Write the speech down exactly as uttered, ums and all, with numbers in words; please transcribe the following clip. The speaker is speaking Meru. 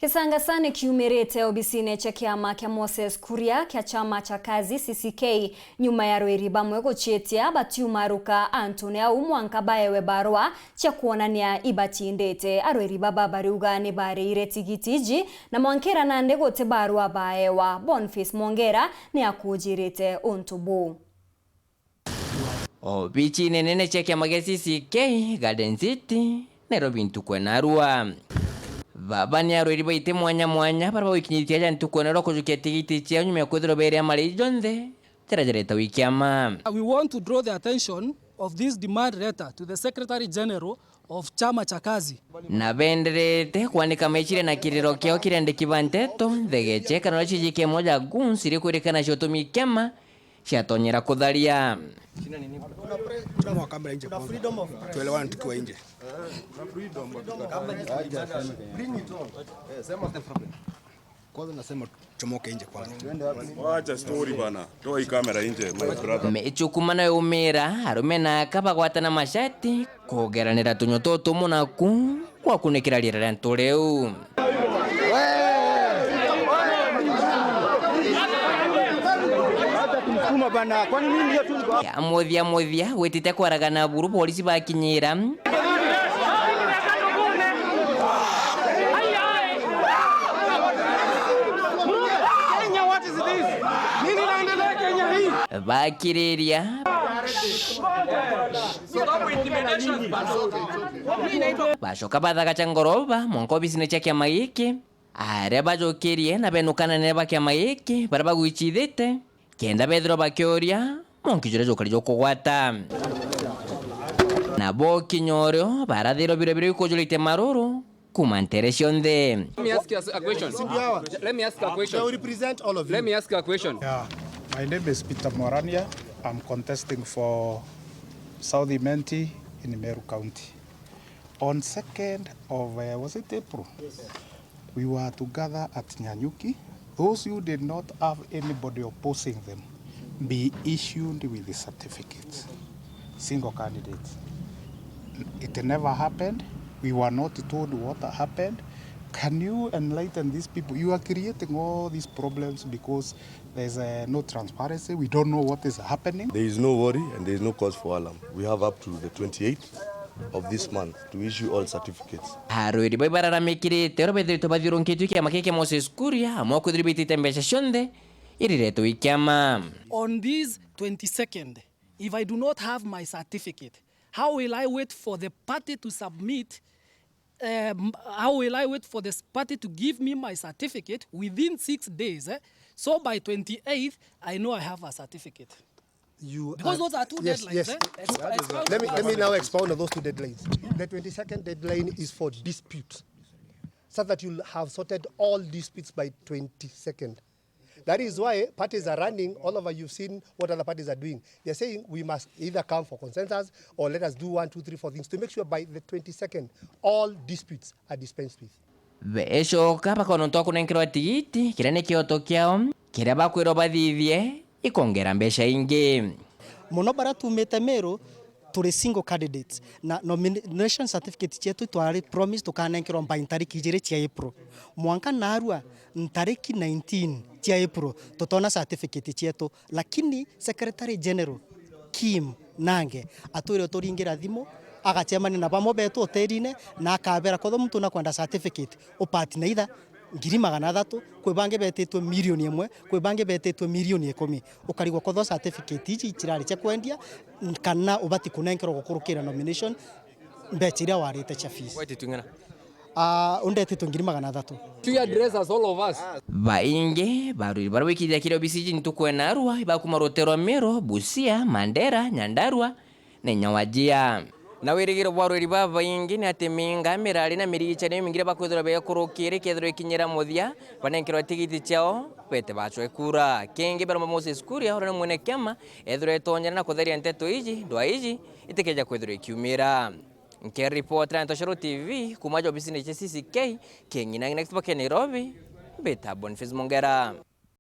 Kisangasa ni kiumirite obisine cia kiama kia Moses Kuria kia chama cha Kazi, C C K, nyuma ya arwiri bamwe guciitia batiumaruka antune au mwanka baewe barua cia kwonania ibatindite. Arwiri baba bariuga ni bariire tigiti iji na mwankira nandi guti barua baewa. Boniface Mwongera ni akujirite untu buu. Obici nene cia kiama gia C C K, Garden City, Nairobi, ntuku ya narua. Baba ni arwiri baite mwanya mwanya baria bagwikinyithia aja ntuku ya narua kujukia tigiti ciao nyuma ya kwithirwa beria mari jonthe jaria jaretagwa i kiama. We want to draw the attention of this demand letter to the Secretary General of Chama cha Kazi. Na benderete kwanika maiciria na kiriro kiao kiri andiki ba nteto, nthegeche kana uria ciiji kia moja goons iri kwirikana ciutumi kiama ciatonyera kutharia. Chukua kamera nje kwanza. Tuelewane tukiwa nje. Kwanza nasema chomoke nje kwanza. Wacha story bana. Toa hii kamera nje, my brother. Michukuma nayo umira, arume na aka bagwatana mashati, kugeranira tunyo tutumu naku gwakunikira riera ria ntu riu. Acha kumsukuma bana, kwani mimi ndio tu niko hapa? Ya muthia muthia, gwitite kwaragana buru, polisi bakinyira. Kenya, what is this? Nini inaendelea Kenya hii? Bakiriria. Bacoka bathagacha ngoroba mwanka obisine cia kiama giki, aria bajukirie na benukana anene ba kiama giki baria bagwicithite, kenda bethirwa bakiuria mwanki juria jukari jukugwata. Nabo kinya urio barathirwa biria biria bikujurite maruru, kuma ntere cionthe. Let me ask you a question. Let me ask you a question. They will represent all of you. Let me ask you a question. Yeah, my name is Peter Morania. I'm contesting for South Imenti in Meru County. On second of, uh, was it April? Yes. We were to gather at Nyanyuki. Those who did not have anybody opposing them be issued with the certificates. Single candidates. It never happened. We were not told what happened. Can you enlighten these people? You are creating all these problems because there's, uh, no transparency. We don't know what is happening. There is no worry and there is no cause for alarm. We have up to the twenty-eighth of this month to issue all certificates. Arwiri bau bararamikirite uria bethiritwe bathiurunkitue kiama kiki Moses Kuria, amwe kwithirwa bitite mbeca cionthe iriretwe i kiama. On this twenty-second, if I do not have my certificate, how will I wait for the party to submit, um, how will I wait for this party to give me my certificate within six days, eh? So by twenty-eighth, I know I have a certificate. You Because are those are two yes, deadlines, yes. Eh? Exp-, expound Let me, let me now expound on those two deadlines. The twenty-second deadline is for dispute, so that you'll have sorted all disputes by twenty-second. That is why parties are running all over. You've seen what other parties are doing. They're saying we must either come for consensus or let us do one, two, three, four things to make sure by the twenty-second, all disputes are dispensed with. Becoka bakona untu wa kunenkerwa tigiti, kiria ni kioto kiao, kiria bakwirwa bathithie, ikongera mbeca ingi. Muno baria tumite Meru, turi single candidates, na nomination certificate cietu twari promise tukanenkerwa by ntariki ijiri cia April. Mwanka narua ntariki nineteen cia April, tutona certificate cietu, lakini Secretary General Kim Nange atwire turingira thimu, agacemania na bamwe betu hotelini, na akabera, kwethirwa muntu nakwenda certificate, upart na either ngiri magana athatu, kwi bangi betitwe milioni imwe, kwi bangi betitwe milioni ikumi. Ukarigwa kwethirwa certificate iji cirari cia kwendia, kana ubati kunenkerwa gukurukira nomination mbeca iria warite cia fees. Wetitwe ng'ana? Ah, undetitwe ngiri magana athatu. Two address as all of us. Baingi barwiri baria wikithia kiri obisi iji ntuku ya narua, ibakuma rutero rwa Meru, Busia, Mandera, Nyandarua, na inya Wajir. Na wirigiro bwa arwiri babaingi ni ati minga, mirari na mirigicanio imingi iria bakwithirwa bekurukire ikethirwa ikinyira muthia, banenkerwa tigiti ciao, bete bacwe kura. Kingi baromba Moses Kuria, uria ni mwene kiama, ethirwe etonyera na kutheria nteto iji, ndwaa iji itikeja kwithirwa ikiumira. Nkiripotera Ntoshoro T V kuma jobisine cia C C K, King'ina Next Boke Nairobi, mbita Boniface Mongera.